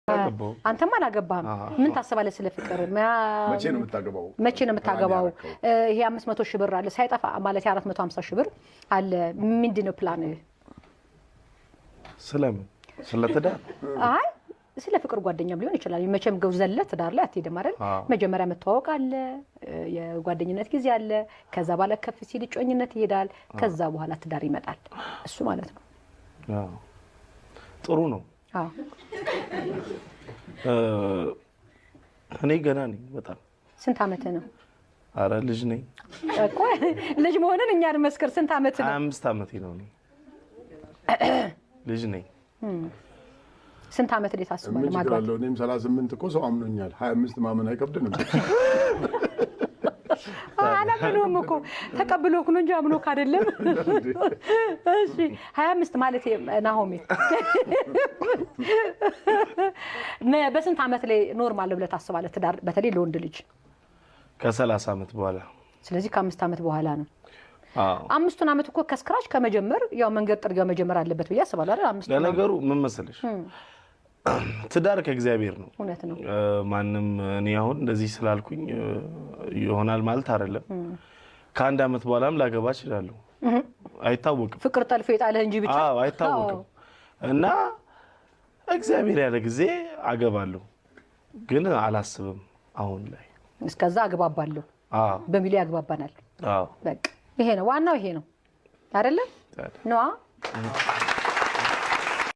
አላገባሁም። አንተም አላገባህም። ምን ታስባለህ ስለ ፍቅር? መቼ ነው የምታገባው? መቼ ነው የምታገባው? ይሄ 500 ሺህ ብር አለ ሳይጠፋ፣ ማለት 450 ሺህ ብር አለ። ምንድን ነው ፕላን? ስለምን? ስለ ትዳር? አይ፣ ስለ ፍቅር ጓደኛም ሊሆን ይችላል። መቼም ገው ዘለህ ትዳር ላይ አትሄድም አይደል? አዎ። መጀመሪያ መተዋወቅ አለ፣ የጓደኝነት ጊዜ አለ። ከዛ በኋላ ከፍ ሲል እጮኝነት ይሄዳል። ከዛ በኋላ ትዳር ይመጣል። እሱ ማለት ነው። አዎ። ጥሩ ነው። እኔ ገና ነኝ በጣም። ስንት ዓመት ነው? አረ ልጅ ነኝ። እኮ ልጅ መሆንን እኛ እንመስክር። ስንት ዓመት ነው? 25 ዓመቴ ነው። እኔ ልጅ ነኝ። ስንት ዓመት ላይ ታስባለህ ምን ችግር ማግባት? አለው? እኔም 38 እኮ ሰው አምኖኛል። 25 ማመን አይከብድንም። አላመኑህም እኮ፣ ተቀብሎ ነው እንጂ አምኖክ አይደለም። እሺ፣ 25 ማለት ናሆሜ በስንት ዓመት ላይ normal ብለህ ታስባለህ ትዳር፣ በተለይ ለወንድ ልጅ? ከ30 ዓመት በኋላ። ስለዚህ ከ5 ዓመት በኋላ ነው። አዎ። 5ቱን ዓመት እኮ ከ scratch ከመጀመር ያው መንገድ ጥርጊያው መጀመር አለበት ብዬ አስባለሁ አይደል? 5ቱን ዓመት። ለነገሩ ምን መሰለሽ፣ ትዳር ከእግዚአብሔር ነው። እውነት ነው። ማንም እኔ አሁን እንደዚህ ስላልኩኝ ይሆናል ማለት አይደለም። ከአንድ ዓመት በኋላም ላገባ እችላለሁ። አይታወቅም። ፍቅር ጠልፎ የጣለህ እንጂ ብቻ። አዎ፣ አይታወቅም። እና እግዚአብሔር ያለ ጊዜ አገባለሁ፣ ግን አላስብም አሁን ላይ። እስከዛ አግባባለሁ በሚለው ያግባባናል። አዎ። በቃ ይሄ ነው ዋናው፣ ይሄ ነው አይደለም? ነዋ።